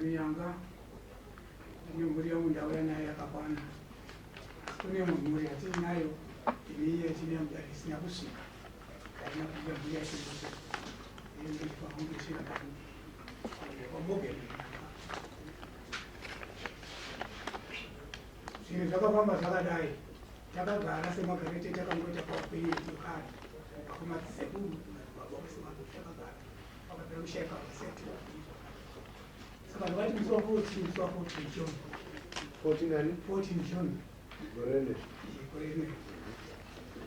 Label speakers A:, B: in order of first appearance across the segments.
A: Runyanga, ndine mhuri yangu ndauya nayo yakakwana. Asi kune imwe mhuri yatiinayo ine iye tine mudare isina kusvika. Haina kuuya mhuri yacho yose. Iyo ndoifanira kusvika kwaMorgan Runyanga. Zvinhu zvakafamba zvakadai. Takagara semagarete takangoita paupenyu hwedu kare. Kubva kumadzisekuru kumadzibaba vose vanhu takagara. Vakapera kushaika vasati saka ndakati musi wa 14 musi wa 14 June
B: 14 ani?
A: 14 June
B: Gore rino.
A: Gore rino.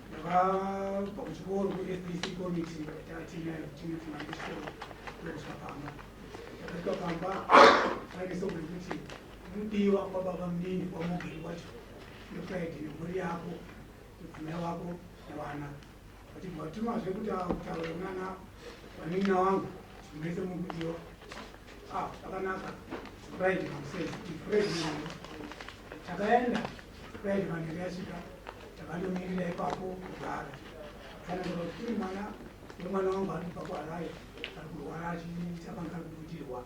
A: Ndakabva kuchikoro kuSDC committee yatinayo tine kuchikoro ndokusvika pamba. Ndakasvika pamba paine soko rekuti mudiwa kwababa munini kwamugeri wacho ndoFriday nemhuri yako mudzimai wako nevana. Vachibva vatumazve kuti kutaura kunana vanin'ina wangu mese mukudiwa. Ah, zvakanaka. Friday makuseni, Friday manheru. Takaenda Friday manheru yasvika, takandomirira ipapo kugara. Tsanangura kuti kune mwana wemwana wangu ari kubva kuHarare ari kurwara achiita panga ari kubudirwa.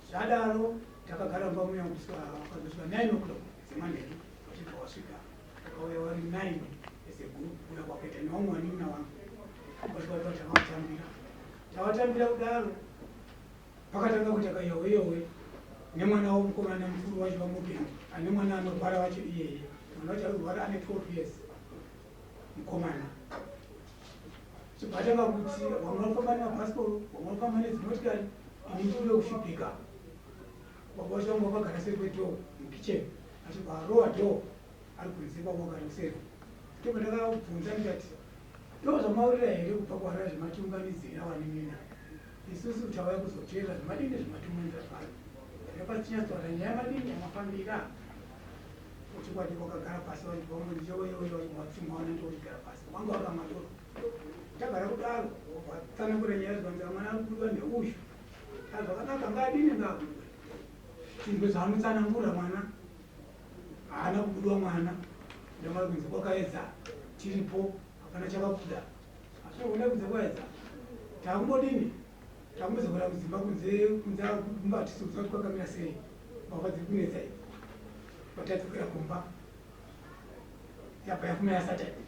A: Zvadaro takagara mumba muya kusvika pakazosvika 9 o'clock dzemanheru vachibva wasvika. Vakauya vari 9 as a group kuuya kwakaita nevamwe vanin'ina vangu. Vasvika takavatambira. Tavatambira kudaro pakatanga kuita kayowe yowe nemwana womukomana mukuru wacho vaMorgan ane mwana anorwara wacho iyeye. Mwana wacho ari kurwara ane 12 years mukomana. Chibva atanga kuti vamwe vanofamba nemabhasikoro, vamwe vanofamba nedzimotikari, ini ndiri wekushupika. Baba vacho vanga vakagara seri kwedhoo mukitchen achibva arowa dhoo ari kunze baba vakagara kuseri. Ndobva ndakabvunza ndikati ndozvamaurira here kubva kuHarare zvamatiunganidzira vanin'ina isusu tauya kuzoteerera zvemadini zvamatiunganidzira pano ndanga pachinyatsotaura nyaya madini yamafambira chokwadi wakagara pasi vachibva vangoti watsimwaona ndochigara pasi wanga wakamwa doro tagara kudaro watsanangura nyaya zvikanzi mwana ari kubudiwa neuyu zvakanaka ngaadini ngaabudiwe chinhu zvaanotsanangura mwana haana kubudiwa mwana ndamara kunze kwakaedza tiripo hapana chakabuda asi unoona kunze kwaedza takumbodini takumbozogara kudzimba kunze kunze kumba hatisi kuziva kuti kwakamira sei mbavha dziri kunetsa idzi vatadzokera kumba yabva yafuma yasaturday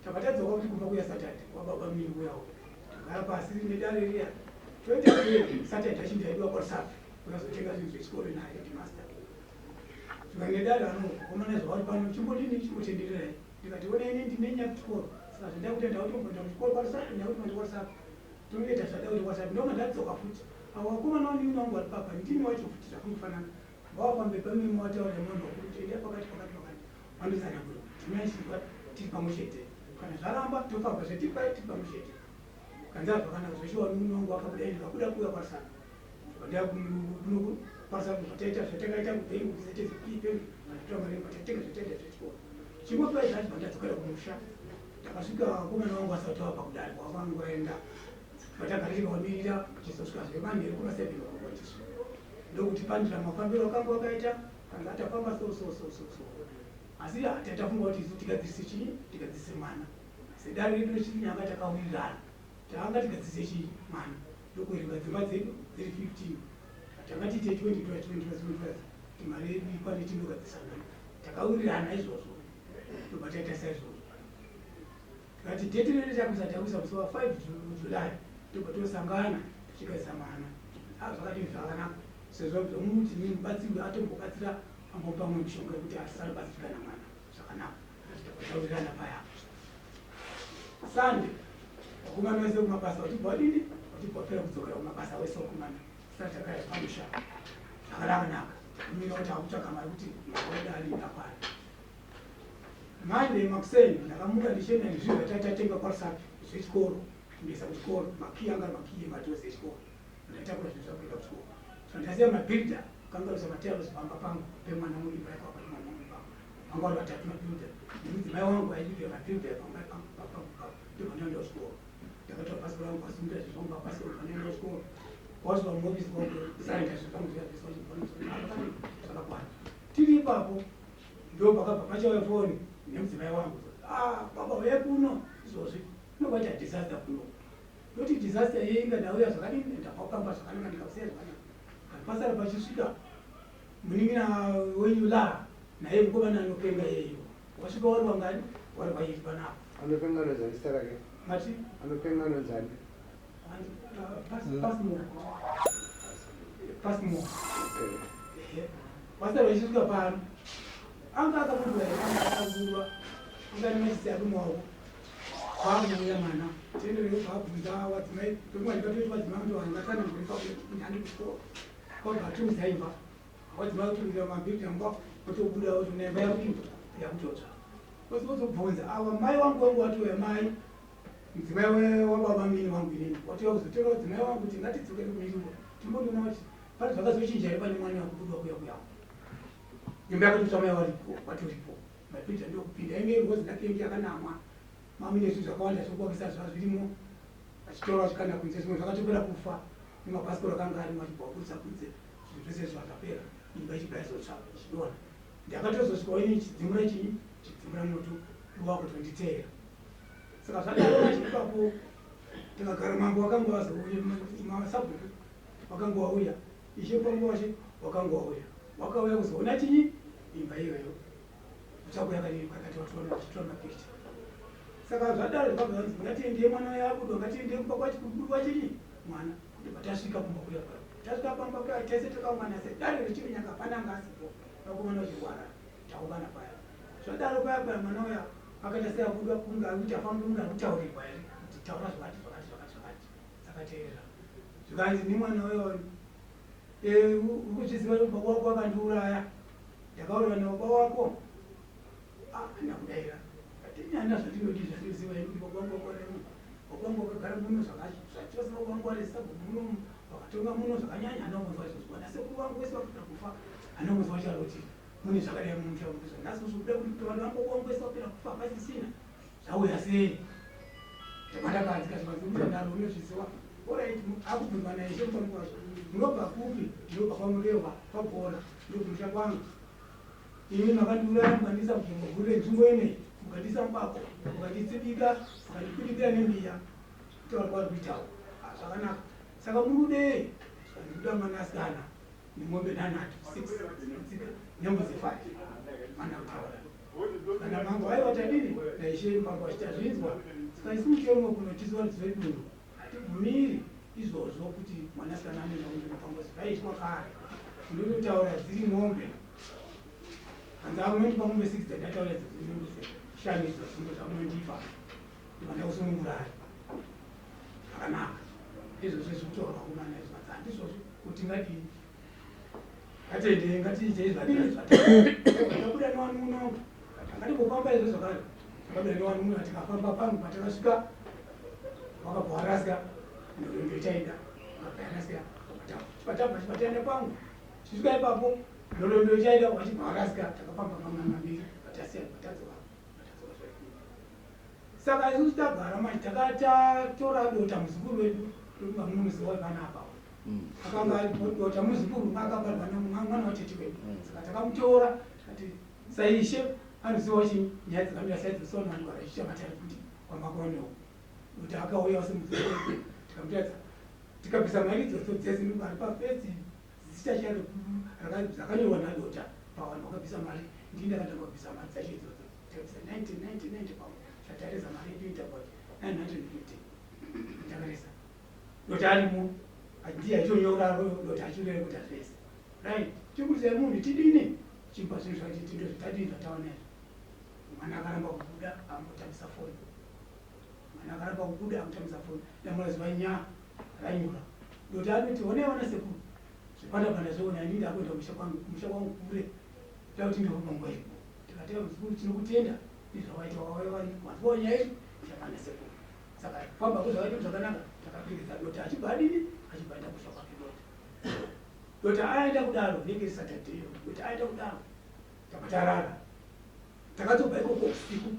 A: tabva tadzoka kuti kumba kuya saturday kwababa munini kuyawo tagara pasi nedare riya toita sei saturday achindaidwa kwasafi unozotenga zvinhu zvechikoro naye headmaster Zvikanedaro anokomana zvavari pano chimbodini chimbotendererai ndikati ona ini ndine nyaya kuchikoro saka zvandakuita ndakutomboenda kuchikoro kwarusape ndakuti kwarusape tonoita zvada kuti kwarusape ndoma ndadzoka futi avo vakomana vanini vangu vari papa ndimi wacho futi zvakungofanana ngavafambe pamemo vataura nevanhu vakuru kuti endai pakati pakati pakati vandotsanangura tinaichizwa tiri pamwe chete kana zvaramba tofamba zvetiri pai tiri pamwe chete kanzi zvakanaka zveshuwa munini wangu akabuda ndikabuda kuuya kwarusape Zvataita zvatakaita kubhengi kuZZP bank mari tatenga zvataita zvechikoro chingopai zvacho pandadzokera kumusha ndakasvika vakomana vangu vasati vabva kudare kwavangu vaenda vatagara tikavamirira tichizosvika zvemanheru kuma seven o'clock vachisvika ndokuti pandira mafambiro akangu akaita kanzi atafamba so so so so so asi tatafunga kuti isu tigadzirise chii tigadzirise mwana sedare redu rechinyanga takawirirana tanga tigadzirise chii mwana ndokuverenga dzimba dzedu dziri 15 tanga tiite 20 dollars 20 dollars 20 dollars kuti mari yedu ikwane tindogadzisa mwana takawirirana izvozvo ndobva taita saizvozvo tikati date rere takuisa takuisa musi wa 5 July ndobva tosangana tichigadzisa mwana ah, zvakadini zvakanaka sezvo zvomuti mubatsiri atombobatsira ambopa mwe mishonga yekuti asanobatsirikana mwana zvakanaka takawirirana paya Sunday vakomana vese kumabasa vachibva vadini vachibva vapera kudzokera kumabasa wese vakomana sati takaya pamusha zvakanakanaka takumira kuti akutsvaga mari kuti mwana wedu adini akwana Monday makuseni ndakamuka ndichienda nezvinhu zvatatatenga kwarusapi zvechikoro kundoisa kuchikoro makiyi anga ari makiyi emadhozi echikoro ndaitakura zvinhu zvakuenda kuchikoro so ndasiya mabhilda kangarusa matiles pamba pangu pemwana muimba yakwapa mwana muimba vanga vari vatatu mabuilder nemudzimai wangu aidivira mabuilder pamba ndobva ndaenda kuchikoro ndakatora bhasikoro rangu kwasimudza zvinhu zvangu pabhasikoro bva ndaenda kuchikoro kwasvika muofisi kwangu saenda zvinhu zvangu zviya zvakakwana tiri ipapo ndo pakabva pachauya foni nemudzimai wangu ah baba uye kuno izvozvi kunokaita disaster kuno ndoti disaster yei inga ndauya zvakadini ndabva pamba zvakanaka ndikausiya zvakanaka. Pasara pachisvika munin'ina wenyu la naye mukomana anopenga yeyo wasvika wari wangani wari wairi panapa.
B: Anopenga anonzani zita rake?
A: Mati?
B: Anopenga anonzani?
A: Pasmo. Pasmo. Okay. Pasara vachisvika pano anga akabudwa here anga akagurwa anga ane machisi ari mumaoko kwaanouya mwana tenderere kwabvunza wadzimai pemwe ndikatoti wadzimai kuti vanhu vatsanangure pakunyani kuchikoro kwabva atumidza imba wadzimai kutumidza mabhidhi amba otobuda otoona imba yakuti yakutotsva ozobvunza awa mai wangu wangu watouya mai mudzimai wababa mini wangu inini watouya kuzotora mudzimai wangu kuti ngatidzokere kumiriwo timbondoona kuti pane zvakazochinja here pane mwana wakubuda kuya kuya Imba yakatotsva mai varipo vatoripo mapinda ndokupinda inge iri rose lake inge yakanamwa mamine zvinhu zvakawanda zvekuvakisa zva zvirimo vachitora vachikanda kunze zvimwe zvakatopera kufa nemabhasikoro akanga arimo achibva vaburitsa kunze zvinhu zvese izvo zvakapera imba ichibva yazotsva ichidonha ndakatozosvikawo ini chidzimura chinyi chidzimura moto iwo wakutonditeera saka zvadaro manje ipapo tikagara mambo wakanga wazouya masabhuku wakanga wauya Ishe panguva washe wakanga wauya wakauya kuzoona chinyi imba iyoyo kutsvako yakadii kwakati watoona vachitora mapicture saka zvadaro zvakabva zvanzi ngatiendei mwana uya abudwa ngatiendei kumba kwacho kubudwa chinyi mwana kuti patasvika kumba kuya kwayo tasvika pamba kuya tese takaungana sedare rechirinyanga hapana anga asipo vakomana vachirwara taungana paya zvadaro paya paya mwana uya akaita seabudwa kunge ari kuti afambi kunge ari kutaurirwa here kuti taura zvakati zvakati zvakati zvakati Dzakateerera zvikanzi nemwana uyo eh, ukuzviziva kuti baba wako akandiuraya ndakauraya nababa wako ah, handina kudaira atinyana zvandinodii zvandinoziva ini kuti baba wangu wakauraya munhu baba wangu wakagara muno zvachose baba wangu vari sabhuku muno vakatonga muno zvakanyanya handina kunzwa izvozvo vana sekuru vangu vese vakapera kufa handina kunzwa charo kuti mune zvakadai mumusha muno nhasi uzobuda kuti vanhu vangu baba wangu vese vapera kufa hapasisina Zvauya sei? Ndakadzi zvikanzi ndaro unozviziva. Alright, akubvunzwa naishe mutsani kwazvo. Munobva kupi? Ndinobva kwaMurehwa, kwaGora, ndokumusha kwangu. Imi makandiuraya mukandiisa mugombo guru renzvimbo ineyi, mukandiisa mubako, mukanditsibika, mukandikwidibira nembiya. Kutaura kwaari kuitawo. Ah, zvakanaka. Saka muri kudei? Zvikanzi ndikuda mwanasikana nemombe nhanhatu, six, dzinotsika, nembudzi five. Mana kutaura. Kana mambo aiwa tadini naishe mambo achitazvinzwa saka isu mutemo kuno tisu varidzi vedunhu hatibvumiri izvozvo kuti mwanasikana anoenda kunzvimbo pangozi zvaitwa kare ndinototaura dziri mombe hanzi amunondipa mombe six dzandataura idzo dziri mombe shanu idzo dzimwe zvamunondipa ndibva ndakusunungurai zvakanaka izvozvo zvekutaura vakomana izvo hanzi handizvozvo kuti ngadii Ngatende ngatiitei zvadini zvatabuda newanun'una wangu ngatimbofamba izvo zvakare takabuda newanun'una tikafamba pano patakasvika wakabva warasika nhoroondo ichaida wakabva yarasika patabva chipataenda kwangu chisvika ipapo nhoroondo ichaida wachibva warasika takafamba mamwe maviri patasiya patadzoka patadzoka zvaikuru saka isusu tagara manje takatatora dota muzukuru wedu ndokunga munomuziva wepanapa Akanga ari dota muzukuru akabarwa nemwana watete wedu. Saka takamutora tikati saishe anoziva chi nyaya dzakamira saidzo so vanhu vanogara vachiita matare kuti kwamakone uko. Dota akauya semuzukuru wedu tikamutaridza tikabvisa mari idzodzo dzese ndokuti pafesi zita charo dzakanyorwa nadota pavanhu vakabvisa mari ndini ndakatanga kubvisa mari dzacho idzodzo tikabvisa 90 90 90 pamwe zvatareza mari yedu inoita about 950 takareza Dota arimo ndiye achonyora dota achinyora kuita zvese right tikurudzai munhu tidini chimba zvinhu zvati tindo zvitadini zvataona izvi mwana akaramba kubuda amutambisa foni mwana akaramba kubuda amutambisa foni damura zuva nya ranyura dota anoti honai vana sekuru zvepanda panda zvoona ini ndakuenda kumusha kwangu kumusha kwangu kure takuti ndorubongo iripo tikati muzukuru tinokutenda nezvawaita wauya wanzwa nyaya izvi zvapanda sekuru Saka kufamba kwezvakaita zvakanaka takaperekedza Dota achibva adini achibva aenda kusha kwake Dota. Dota aenda kudaro rinenge riSaturday iro Dota aenda kudaro tabva tarara. Takatobva ikoko usiku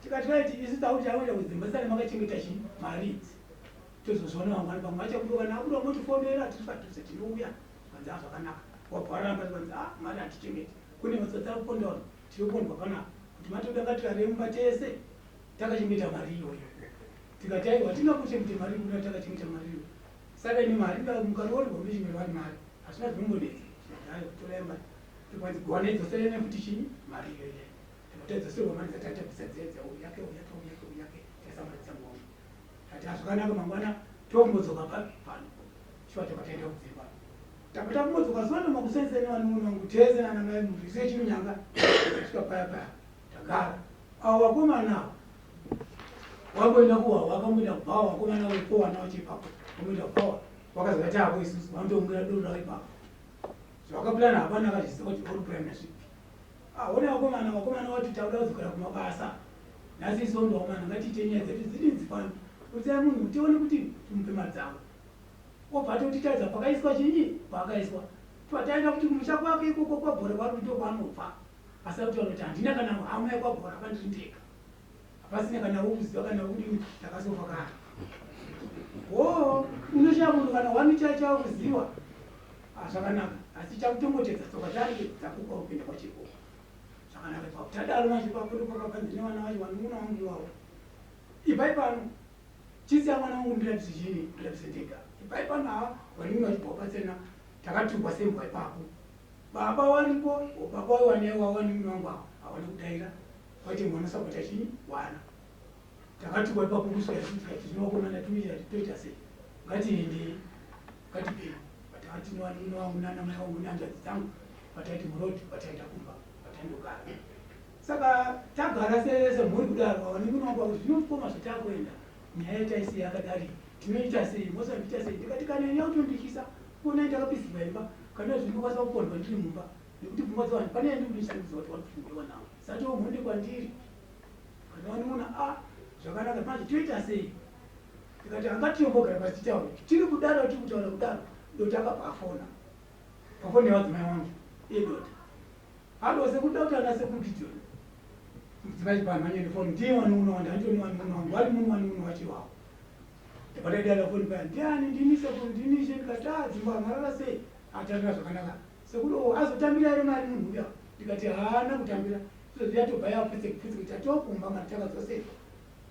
A: tikati right isu takuti takuenda kudzimba sani makachengeta chii mari idzi tozozviona mangwana pamwe achabuda kana abuda motifonera tiri padhuze tinouya zvikanzi a zvakanaka wabva waramba zvikanzi a mari hatichengeti kune matsotsi ari kuponda vanhu tinopondwa panapa kuti matoda ngatirare mumba tese Takachengeta mari iyoyo tikati aiwa hatina kuchengeta mari kuna takachengeta mari iyoyo saka ine mari mukaroorwa munochengeterwa mari. Hazvina zvinombonetsa. Zvinodai kutora mari. Tikwanzi gone dzosere nekuti chinyi mari iyoyo. Tadzoserwa mari dzatatabvisa dziya dziya uyu yake uyu yake uyu yake uyu yake taisa mari dzangu. Tati hazvakanaka mangwana tombodzoka papi pano. Shuwa takataenda kudzimba. Tapota kumbodzoka zuva ndomakusenzeni vanun'una vangu tese nana mai muvise chirunyanga. Tasvika paya paya tagara. Avo vakomana avo wamboenda kuwa wakamboenda kubhawa vakomana wepo vana vacho ipapo wamboenda kubhawa wakazova taako isusu vanotoungira doro ravo ipapo zvavakaplana hapana akazviziva kuti ori kuplana zvipi Ahona vakomana, vakomana vati takuda kudzokera kumabasa. Nhasi isondo vakomana ngatiite nyaya dzedu dzidinzi pano. Udzai munhu tione kuti timupe mari dzangu. Obva atotitaridza pakaiswa chinyi paakaiswa. Twataenda kuti kumusha kwake ikoko kwabhora kwari ndo kwaanobva. Asi akutaura kuti handina kana hama yekwabhora apa ndiri ndega. Hapasina kana wokuziva kana wokudini ndakasofa kare. Hoo unoshaya munhu kana wani chaicho akuziwa. Ah, zvakanaka asi chakutongotedza tsoka dzange dzakupa kupinda kwachiko zvakanaka ipapo tadaro manje ipapo ndopakabva ndine vana vacho vanun'una vangu iwavo ibvai pano chisiya mwana wangu ndirapise chini ndirapise ndega ibvai pano haa vanun'una vachibva vabatsirana takatukwa sembwa ipapo baba waripo baba waiwanewa wanun'una wangu avo hawana kudaira waiti mwana sapota chini wana Takatukwa ipapo kusvika isu tikati zvino vakomana toita toita sei ngatiendei ngatibvei patakati nevanun'una vangu nana mai vangu nehanzvadzi dzangu pataiti muroad pataenda kumba pataindogara saka tagara semhuri kudaro vavanun'una vangu vakuti zvino mukoma zvatakuenda nyaya yataisiya yakadari tinoita sei mosambiita sei ndikati kana ini yakutondityisa kuonai ndakapisirwa imba kana zvinokwanisa kupondwa ndiri mumba nekuti pfungwa dzevanhu pane yandikundishandisa kuti vanofungirwa navo sati omhondi kwandiri Kana vanoona a ah, zvakanaka manje toita sei? Tikati anga tiyombogara pasi titaure. Tiri kudaro tiri kutaura kudaro dota akabva afona. Pafoni yevadzimai wangu iye dota. Hado sekuru da kuti ana sekuru Gideon. Mudzimai chibamhanya nefoni ndiye wanun'una wandi handitoni wanun'una wangu vari munhu wanun'una wacho iwawo. Ndapadaidara foni paya ndiani ndini sekuru ndini ishe ndikati ah dzimba marara sei? Atarira zvakanaka. Sekuru oh azotambira here mari munhu uya? Ndikati haana kutambira. Izvozvi yatobva yapfutse pfutse kuti tatokumba mari takadzoserwa.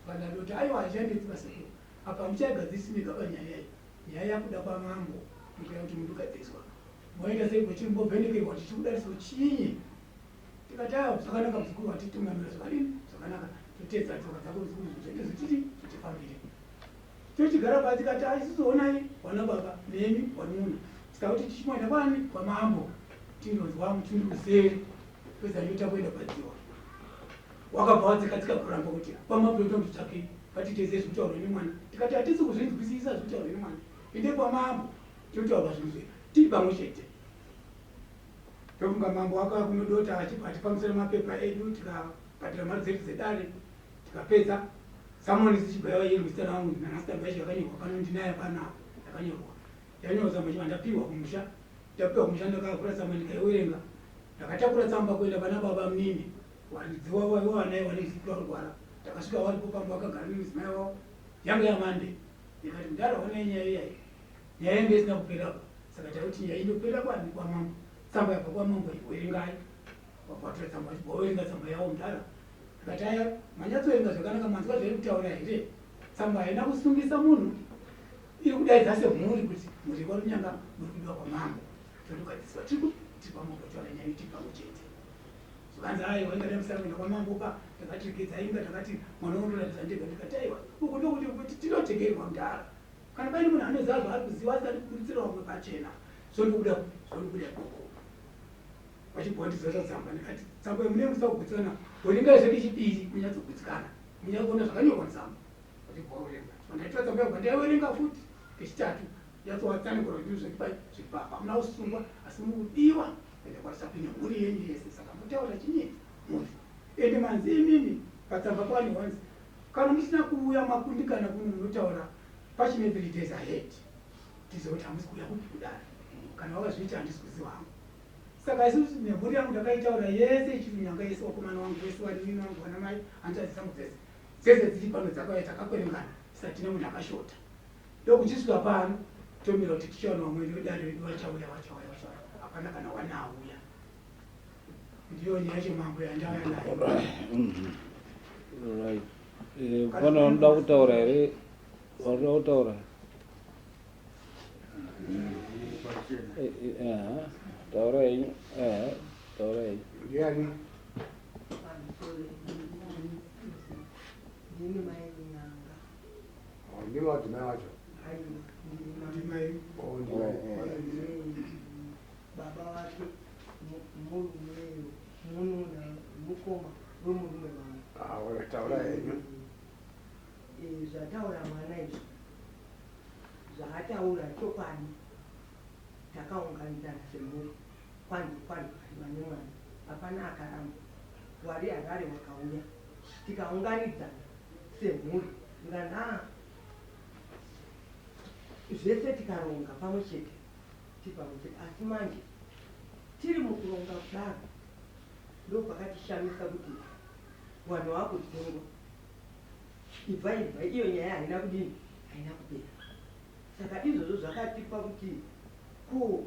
A: Vandadoti aiwa haichanetsi vasekuru. Apa hamuchaigadzirisi mega panyaya iyi. Nyaya yakuda kwamambo ndokuya kuti mundogadziriswa. Moenda sei kwechirimbovhenekerwa kuti chikudariso chinyi? Tikati aiwa zvakanaka muzukuru watitungamira zvakadini zvakanaka totedza tsoka dzako muzukuru zvinhu zvedu zvititi zvitifambire. Tochigara pasi tikati ah, isusu honai wana baba nemi wanuna tikakuti tichimoenda kwani kwamambo tinonzwa mutundu useri Pedza nyota kuenda padziwa. Wakabva wadzika tsika kuramba kuti kwamambo totomutsvakei ngatiteze zvekutaurwa nemwana. Tikati hatisi kuzvinzwisisa zvekutaurwa nemwana. Ende kwamambo totaurwa zvinhu zvedu tiri pamwe chete. Ndofunga mambo wakauya kunodota achibva atifambisira mapepa edu tikabhadhara mari dzedu dzedare tikapedza. Samoni sichibva yava yemusikana wangu nanhasi tsamba yacho yakanyorwa pano ndinayo panapa yakanyorwa. Yanyorwa tsamba chibva ndapiwa kumusha. Ndapiwa kumusha ndakavhura tsamba ndikaiwerenga. Ndakatakura tsamba kuenda pana baba munini varidzi wavo vaiva vanaye vane muzukuru arwara. Takasvika varipo pamba vakagara nemudzimai wavo. Yanga yamande. Ndikati mudhara honai nyaya iyayi. Nyaya yange isina kupera apa. Saka takuti nyaya inopera kwani kwamambo. Tsamba yabva kwamambo iyi werengai. Vabva tsamba vachibva vawerenga tsamba yavo mudhara. Ndikati aya manyatsoverenga zvakanaka manzwa zvairi kutaura here? Tsamba haina kusungisa munhu. Iri kudaidza semhuri kuti mhuri yekwaRunyanga muri kudiwa kwamambo. Tondogadziswa tiri kupi? Tiri kwamambo taura nyaya tiri pamwe chete. Zvikanzi aiwa inga ndamusara kuenda kwamambo pa ndakati regedza inga ndakati mwana undoratidza ndega ndikati aiwa uku ndokuti kuti tinotegerwa mudhara. Kana paine munhu anoziva zvaari kuziva asingadi kuburitsira vamwe pachena zvondobuda kupi? Zvondobuda ikoko. Vachibva vandizota tsamba ndikati tsamba iyi munenge musina kugutsikana werengai zvekechipiri munyatsogutsikana munyatsoona zvakanyorwa mutsamba. Ndaitora tsamba yangu ndaiwerenga futi kechitatu yatsowatsanangura kuti zviri pai zviri papa hamuna kusungwa asi mukudiwa kuenda kwaRusape nemhuri yenyu yese saka mutaura chinyi mhuri ende manzi imimi patsamba pawani wanzi kana musina kuuya makundikana kuno munotaura pachine 3 days ahead tizive kuti hamusi kuuya kupi kudaro kana wakazviita handisi kuziva hangu saka isusu nemhuri yangu ndakaitaura yese ichirunyanga yese wakomana wangu wese wanini wangu vana mai hanzvadzi dzangu dzese Dzese dziri pano dzakauya takakwerengana tisatina munhu akashota. Ndokuchisvika pano tomira kuti tichaona vamwe vedare vedu vachauya vachauya vachauya hapana kana one auya. Ndiyo nyaya yacho mambo yandauya nayo.
C: Right. Eh, pane vanoda kutaura here? Vanoda kutaura? Eh, eh, aha. Taura henyu. Ehe, taura henyu.
B: Ndiani?
D: Ndini mai Nyanga.
B: Oh, ndimi wadzimai wacho.
D: Aiwa, ndini mai.
A: Ndimai.
B: Oh, ndimai.
C: Oh,
D: Ndini baba vake murume mununa mukoma wemurume wangu.
B: Ah, ora taura henyu.
D: Eh, zvataura mwana izvi zvaataura chokwadi takaunganidzana semhuri kwanzi kwanzi vane mwana hapana akaramba wari Harare wakauya tikaunganidzana semhuri tikati a zvese tikaronga pamwe chete tiri pamwe chete. Asi manje tiri mukuronga kudaro ndopakatishamisa kuti vanhu vakudzingwa ibva ibva iyo nyaya haina kudini, haina kupera. Saka izvozvo zvakatipa kuti ko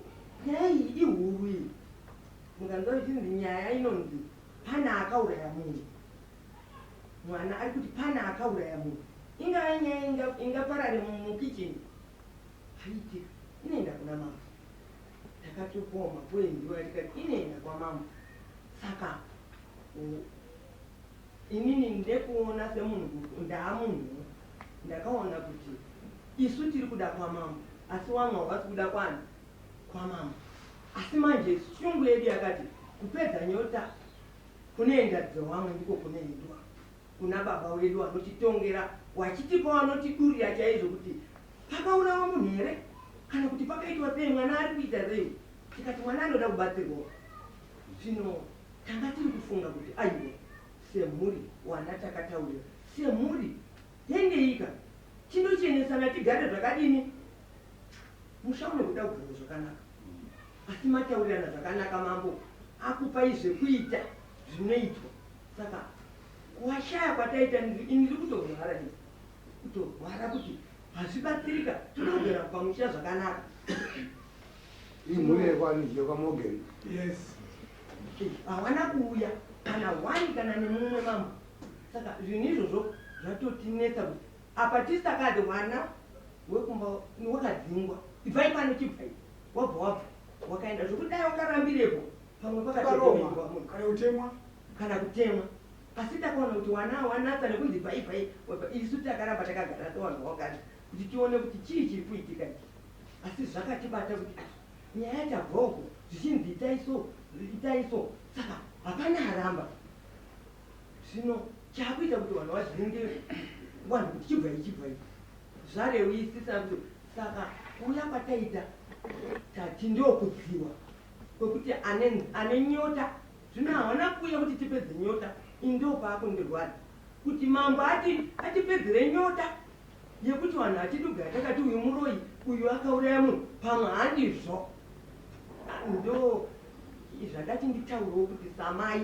D: nyaya iyi ihuru iyi mukanzwa ichinzi nyaya inonzi pana akauraya munhu, mwana ari kuti pana akauraya munhu, ingava nyaya ingaparare mukicheni haiitika, inoenda kuna mambo. Takatopuwa mapoendiwa tikati inoenda kwamambo. Saka inini ndekuona semunhu ndaamunhu ndakaona kuti isu tiri kuda kwamambo asi wamwe havasi kuda kwani kwamambo. Asi manje shungu yedu yakati kupedza nyota kunoenda dzewamwe ndiko kunoendwa kuna baba wedu vanotitongera wachitipa vanotidurira chaizvo kuti pakaurawa munhu here kana kuti pakaitwa sei, mwana ari kuita sei. Tikati mwana anoda kubatsirwa. Zvino tanga tiri kufunga kuti aiwa semhuri wana takataurira semhuri hendeika tindochenesana tigare zvakadini musha une kuda kugara zvakanaka. Asi mataurirana zvakanaka mambo akupai zvekuita zvinoitwa. Saka kuwashaya kwataita ini ndiri kutorwara ini kutorwara kuti hazvibatsirika toda kugara pamusha zvakanaka.
B: Imhuri yekwani yekwaMorgan?
A: Yes.
D: Hawana kuuya kana one kana nemumwe mambo. Saka zvinhu izvozvo zvatotinetsa kuti apa tisakadi wana wekumba wakadzingwa ibvai pano chibvai wabva wabva wakaenda zvokudai wakarambirepo pamwe
A: Karoma
D: pakatotemwa munhu
A: kana kutemwa.
D: Kana kutemwa. Asi takaona kuti wana wanatsa nekunzi bvai bvai wabva, isu takaramba takagara sevanhu vawakati kuti tione kuti chii chiri kuitika ichi. Asi zvakatibata kuti ah, nyaya tabva uko zvichinzi itai so itai so, saka hapana aramba. Zvino chaakuita kuti vanhu vadzinge vanhu kuti chibvai chibvai zvarewisisa kuti saka kuuya kwataita tati ndokudziwa kwekuti ane nyota. Zvino hawana kuuya kuti tipedze nyota. Ini ndopaakundirwadza kuti mambo ati atipedzere nyota yekuti vanhu hatidi kugara takati uyu muroyi uyu akauraya munhu pamwe handizvo. Ndo zvandati nditaurewo kuti samai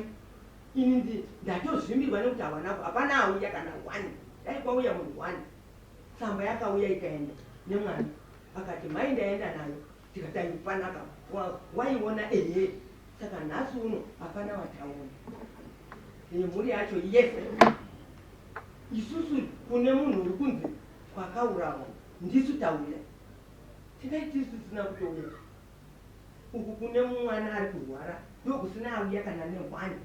D: ini ndatozvimbirwa nekuti hawana hapana auya kana one. Dai kwauya munhu one. Tsamba yakauya ikaenda nemwana akati mai ndaenda nayo tikati aipanaka waiona ehe. Saka nhasi uno hapana wataona nemhuri yacho yese. Isusu kune munhu uri kunzi kwakaurawa ndisu tauya tingai tisu tisina kutouya uku kune mwana ari kurwara ndokusina auya kana nehwani.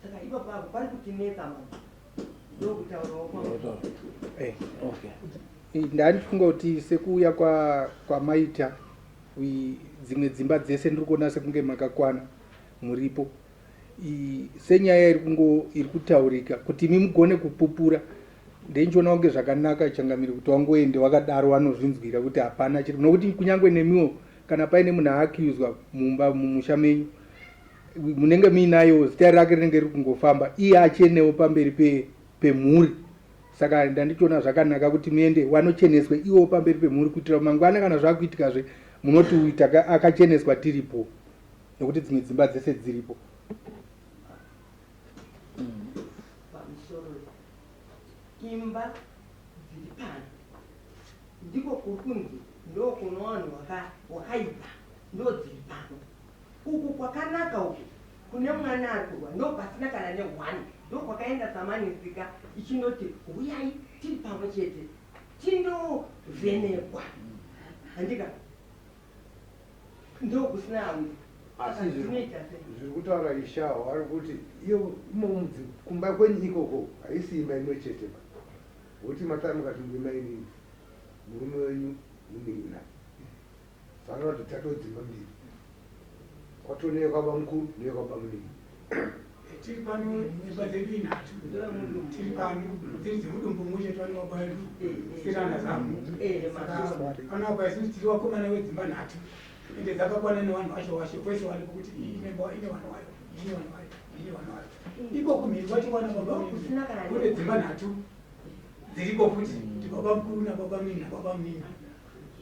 D: Saka ipapo apo pari kutinetsa mama ndokutaurawo kwangu.
E: Eh.
C: Okay.
E: Ndandifunga kuti sekuuya kwamaita dzimwe dzimba dzese ndiri kuona sekunge makakwana muripo. Senyaya iri kungo iri kutaurika kuti imi mugone kupupura ndenichiona kunge zvakanaka changamire kuti wangoende wakadaro wanozvinzwira kuti hapana chiri nokuti kunyange nemiwo kana paine munhu aaccuswa mumba mumusha menyu munenge muinayo zita rake rinenge riri kungofamba iye achenewo pamberi pemhuri. Saka ndandichiona zvakanaka kuti muende wanocheneswe iwo pamberi pemhuri kuitira mangwana kana zvakuitikazve munoti uyu akacheneswa tiripo nekuti dzimwe dzimba dzese dziripo.
D: Pamusoro imba dziri pano ndiko kuri kunzi ndokuno vanhu wakaipa ndo dziri pano. Uku kwakanaka uku kune mwana ari kurwa ndo pasina kana nehwani ndo kwakaenda samanisika ichinoti huyai tiri pamwe chete tindovhenekwa handika. Ndokusina auya.
B: Asi
D: Zvinoita sei?
B: Zviri kutaura Ishawo ari kuti iyo imomo kumba kwenyu ikoko haisi imba imwe chete ba. Wokuti matara mukati ndimai murume wenyu munin'ina. Saka kuti dzatodzimba mbiri. Kwatoneye kwaba mukuru neye kwaba munini.
A: Tiri pano, imba dzedu inhatu tiri pano dziri dzemudumbu mumwe chete vane baba vedu sirana zamu. Saka panapa isusu tiri vakomana vedzimba nhatu, ende dzakakwana nevanhu vacho vashe kwese varipo, kuti iyi ine mba ine vanhu vayo, iyi ine vanhu vayo, iyi ine vanhu vayo. Iko kumhiri kwacho kwana baba
D: Kusina kana
A: kune dzimba nhatu dziriko futi, kuti baba mukuru nababa munini nababa munini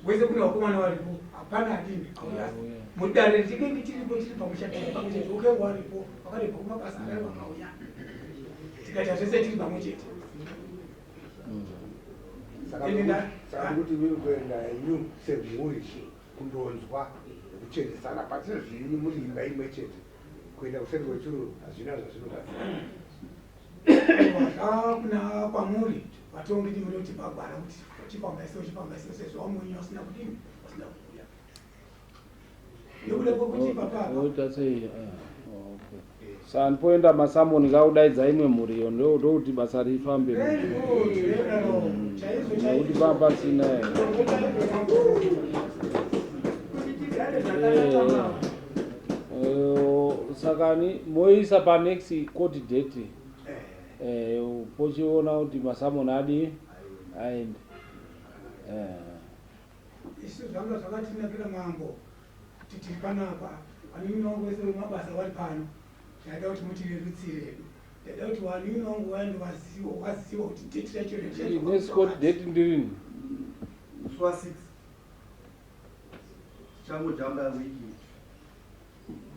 A: wese, kune vakomana varipo, hapana adini auya mudare. Tinenge tiripo, tiri pamusha, tiri pamwe chete. Ukengo varipo vakarebva kumabasa akare, vakauya, tikaita zvese tiri pamwe chete.
B: Saka
A: Ende
B: saka kuti miri kuenda henyu semhuri kundonzwa nekuchenesana pasi zvenyu muri imba imwe chete, kuenda kuseri kwechuru hazvina zvazvinobatsira.
A: Zvakuna kwamuri vatongi, ndimuri kuti pagwara kuti chifamba iso, chifamba iso, sezvo vamwe wenyu vasina kudini, vasina kuuya, nekuda kwekuti papapa
C: Oita sei? Ah, okay. Saka ndipoenda masamoni kaudaidza imwe mhuri iyo, ndokuti basa rifambe.
A: Very good, very chaizvo.
C: Nekuti pasina.
D: Kuti tigare zvakanaka, mama.
C: Saka ni moisa panext court date, pochiona kuti masamoni adi aende.
A: Isu zvanga zvakatinakira, mambo, kuti tiri panapa, vanin'ina vangu vese vemabasa vari pano. Ndaida kuti mutirerutsire hedu, ndaida kuti vanin'ina vangu vaende vaziva vaziva kuti date racho.
C: Next court date ndirini?
F: Musi wa6 tichangojamba wiki.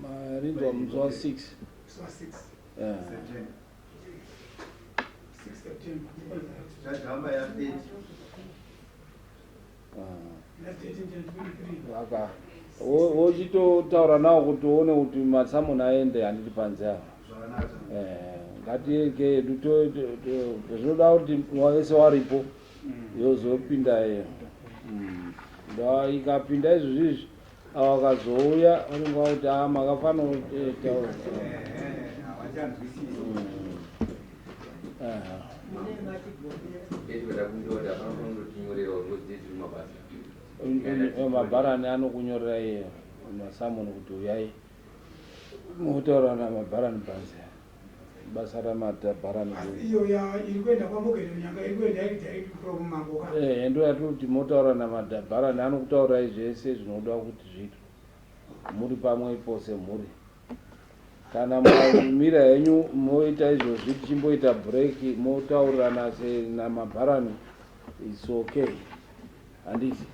C: Marinzwa musi wa6?
A: Musi wa6.
F: September.
A: 6 September.
F: Tichajamba ya 30.
A: Last date in 23.
C: Aka wochitotaura nawo kuti uone kuti masamoni aende, handiti panze ava?
F: Zvakanaka.
C: Ngatieke yedu, zvinoda kuti wese waripo yozopinda iyo. Ikapinda izvozvizvi, ava vakazouya vanenge vakuti a makafanira kutaura.
F: Havachanzwisisi.
D: Mune matigombera.
G: Ndechikuda kundoti hapana kunotinyorerawo because tiri mabasa.
C: Mabharani anokunyorera iye masamoni kuti uyai motaura namabharani panze, basa ramabharani.
A: Asi iyo ya iri kuenda kwaMogeni Nyanga iri kuenda iri direct from mambo ka?
C: Ndo yatiri kuti motaura namadhabharani, anokutaurai zvese zvinoda kuti zviitwe muri pamwepo semhuri. Kana mamira henyu moita izvozvi, tichimboita break, motaurirana senamabharani, it's okay, handiti?